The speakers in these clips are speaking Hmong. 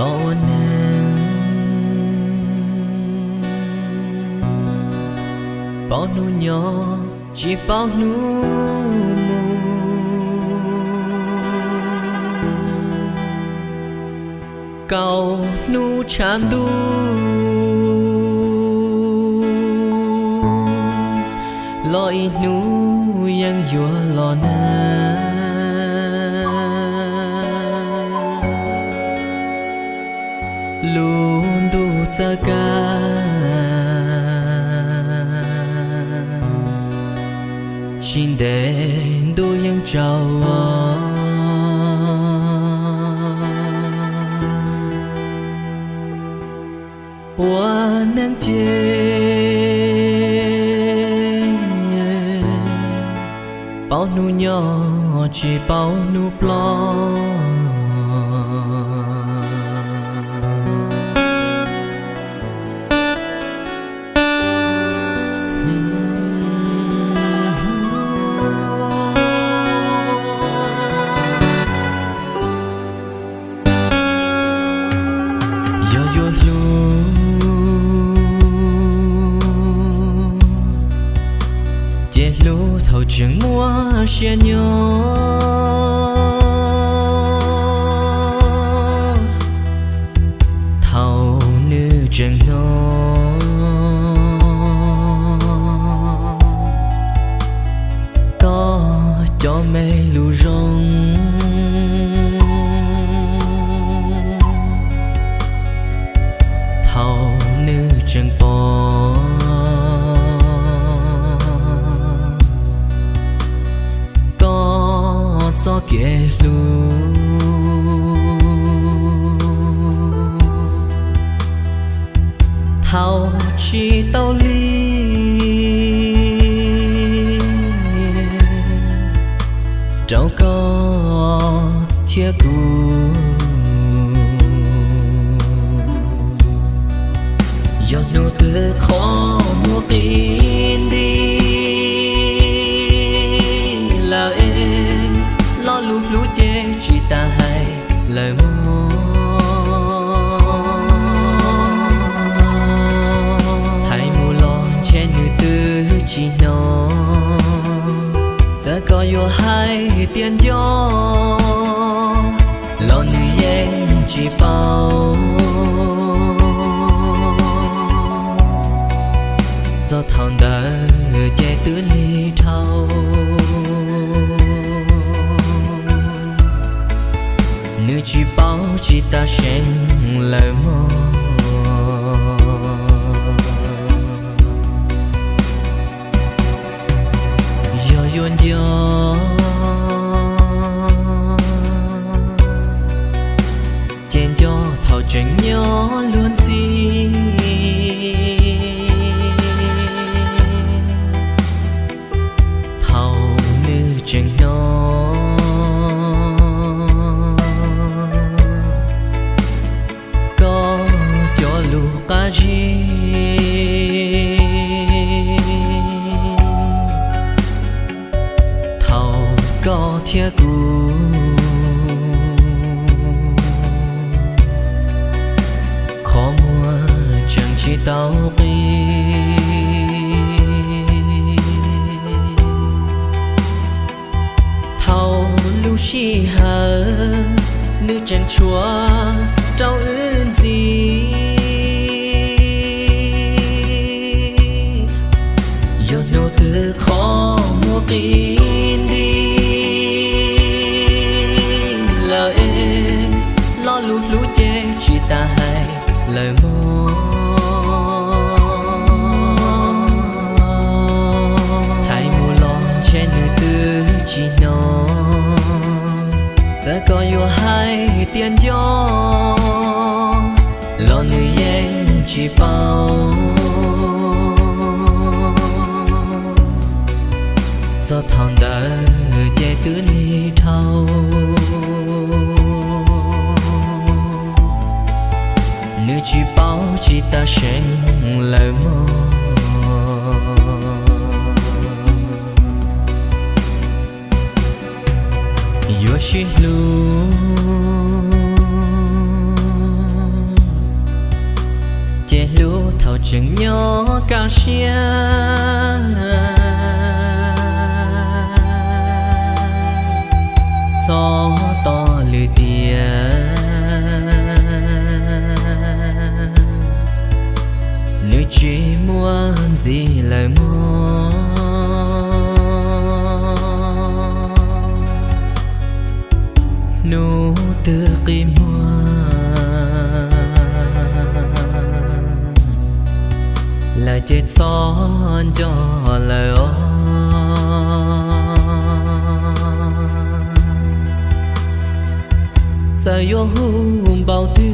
Ua neeg paub hnub nyob tsis paub hnub mus, kaum hnub tshav ntuj los ib hnub yeej yuav los nag. Lub ntuj txawj kag, tsis ntev ntuj yeej tsaus. Ua neeg ces paub hnub nyob tsis paub hnub ploj. Yog yuav hlub ces hlub thaum tseem muaj siab nyob, thaum nws tseem hnov koj cov me lus zoo, thaum nws tseem pom koj txoj kev hlub, thaum tsis tau li rau koj thiab kuv. Yog hnub twg qhov muag qi nti lawm es, lo lus hlub ces tsis tas hais lawm mog. Hais mus los ntshe nws twb tsis hnov, txawm koj yuav hais tias nco los nws yeej tsis paub. Txog thaum ntawd ces twb lig dhau, nws tsis paub tsis tas seev lawm mog. Yog yuav nco ces nco thaum tseem nyob luag ntxhi, thaum nws tseem hnov koj cov lus qab zib, thaum koj thiab kuv qhov muag tseem tsis tau qi. Thaum lub sij hawm nws tseem tshuav rau wb ntxiv, yog hnub twg qhov muag qi nti lawm es, lo lus hlub ces tsis tas hais lawm mog. Hais mus los ntshe nws twb tsis hnov, txawm koj yuav hais tias nco los nws yeej tsis paub. Txog thaum ntawd ces twb lig dhau, nws tsis paub tsis tas seev lawm mog. Yuav sib hlub Tseem nyob kaj siab txhob tos lwm tiam, nws tsis muaj ntxiv lawm mog. Hnub twb qi muag lawm ces txhob nco lawm os. Txawm yuav hu npaum twg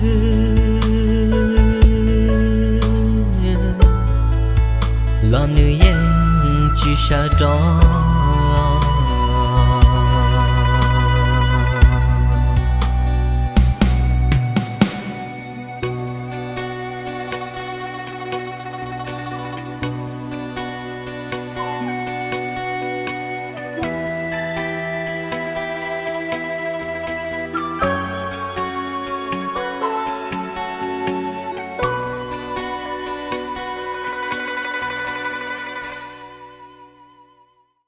los nws yeej tsis sawv rov